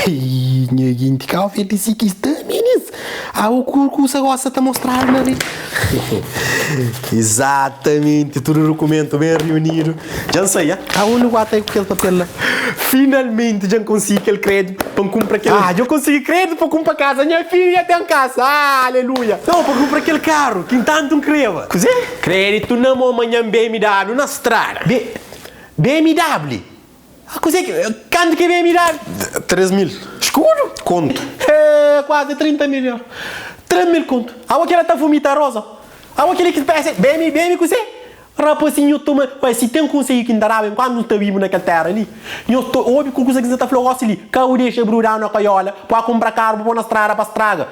Ai, nha ginti, kau fe di si ki sta, minis. Abo ku kusa gosta ta mostradu na redi. Izatamenti, tudu dukumentu ben riunidu. Dja N sai, ah. Abo nu ba ta ku kel papel la. Finalmenti dja N konsigi kel kreditu pa N kunpra kel. Ah, dja N konsigi kreditu pa kunpra kasa. Nha fidju dja ten kasa. Ah, aleluia! Nau, pa kunpra kel karu ki N tantu N kreba. Kuzê? Kreditu na mo ma nha BMW na strada. B, BMW? Ah, kuzê ki. Kantu ki é BMW? 3 mil. Skudu? Kontu. Hee, kuazi 30 mil euro. 3 mil kontu. Awa kela ta vumita rosa. Awa keli ki parese BM, BM kuzê? Rapasinhu toma, ué, si ten konselhu ki N ta daba enkuantu N sta bibu na kel tera li, nhos ta obi ku kuza ki N sa ta fla gosi li, ka bu dexa brudau na kaiola, pa kunpra karu bu po na strada pa straga.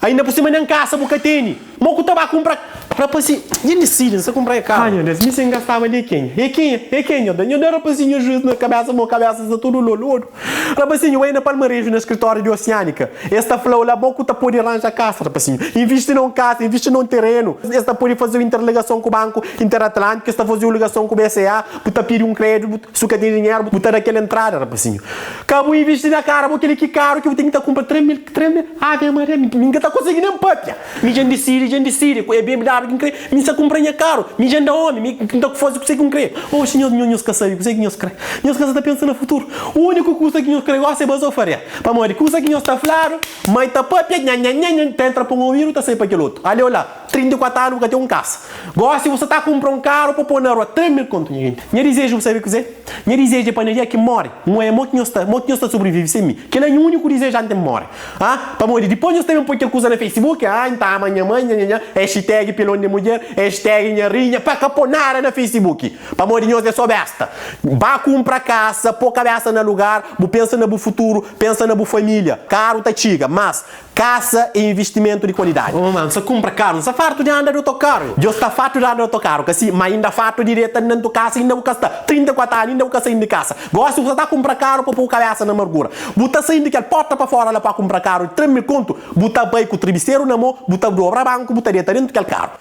Ainda por sima nen kasa bu ka tene. Mo ku ta ba kunpra. Rapasinhu, dja N disidi, N sta kunpra e karu. Ah, nho Deus, mi si N gastaba li é kenha? É kenha? É kenha, nho Deus? Nho da rapasinhu juiz na kabesa, mo kabesa sta tudu lolodu. Rapasinhu, bai na Palmareju, na skritóriu di Osiânika. Es ta fla-u la bo ku ta pode ranja kasa, rapasinhu. Invisti na un kasa, invisti na un terenu. Es ta pode faze-u interligason ku Banku Interatlantiku, es ta faze-u ligason ku BCA, bu ta pidi un kreditu, bu, si bu ka ten dinheru, bu ta da kel entrada, rapasinhu. Ka bu invisti na kara bo kel-li ki karu ki bu ten ki ta kunpra 3 mil, 3 mil. Ave Maria, mi mi N ka ta konsigi nen papia. Mi dja N disidi, dja N disidi, ku é BMW ki N kre, mi N sa kunpra nha karu, mi dja N da omi, mi N ta faze kuse ki N kre. Oxi nhos, nhos ka sabe kuse ki nhos kre. Nhos ka sa ta pensa na futuru. Uniku kusa ki nhos kre gosi é bazofaria. Pamodi kusa ki nhos ta fladu, mai ta papia, nha nha nha nha, ta entra pa un obidu ta sai pa kel otu. Ale olá, 34 anu bu ka ten un kasa. Gosi bu sa ta kunpra un karu pa po na rua, 3 mil kontu nha genti. Nha dizeju bu sabe kuzê? Nha dizeju é pa na dia ki N móre, N oia mo ki nhos ta, mo ki nhos ta sobrivive sen mi. Kel-la é nha úniku dizeju anti N móre. Ha? Pamodi dipôs nhos ta ben poi kel kuza na Facebook, ah, N ta ama nha mai, nha nha nha, hashtag pilon di mudjer, hashtag nha rinha, pa ka po nada na Facebook. Pamodi nhos é só besta. Ba kunpra kasa, po kabesa na lugar, bu pensa na bu futuru, pensa na bu família. Karu ta txiga, mas kasa é investimentu di kualidadi. Oh ma, N sa kunpra karu, N sa fartu di anda di otokaru. Djo sta fartu di anda di otokaru, ka si? Ma inda fartu di deta dentu kasa, inda bu ka sta 34 anu, inda bu ka sain di kasa. Gosi bu sa ta kunpra karu pa po kabesa na margura. Bu ta sain di kel porta pa fora la pa kunpra karu di 3 mil kontu, bu ta bai ku tribiseru na mo, bu ta dobra banku, bu ta deta dentu kel karu.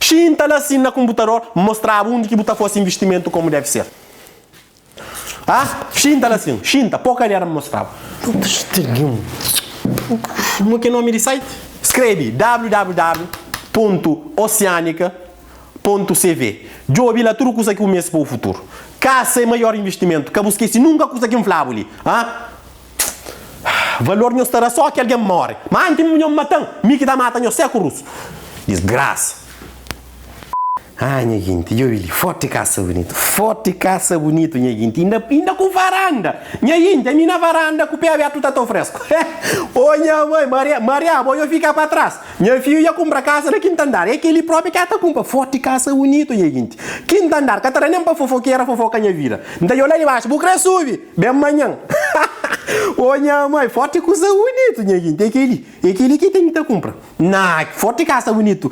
Xinta la sin na konputador, N mostrabu undi ki bu ta fase investimentu komu deve ser. Ah, xinta la sin, xinta, po kadera N mostrabu. Mo ki é nomi di site? Skrebe www pontu oceanica pontu cv. Djobe la tudu kusa ki bu meste pa bu futuru. Kasa é maior investimentu, ka bu skese nunka kusa ki N fla-bu li. Ah. Valor nhos ta da só ki algen móre. Má anti nho mata-m, mi ki ta mata nhos seku rusu. Disgrasa. Ah, nha ginti, djobe li, fórti kasa bunitu, fórti kasa bunitu, nha ginti, inda, inda ku varanda, nha ginti, ami na varanda ku pé abertu ta ta fresku. Ô nha mãe, Maria, Maria, abo nho fika pa tras, nha fiu dja kunpra kasa na kinta andar, é keli propi ki a ta kunpra, fórti kasa bunitu, nha ginti, kinta andar, ka ta da nen pa fofokera fofoka nha vida. N ta djobe la di baxu, bu kre subi? Ben manhan. Ô nha mai, forti kusa bunitu nha ginti, é keli, é keli ki ten ki ta kunpra. Nah, forti kasa bunitu.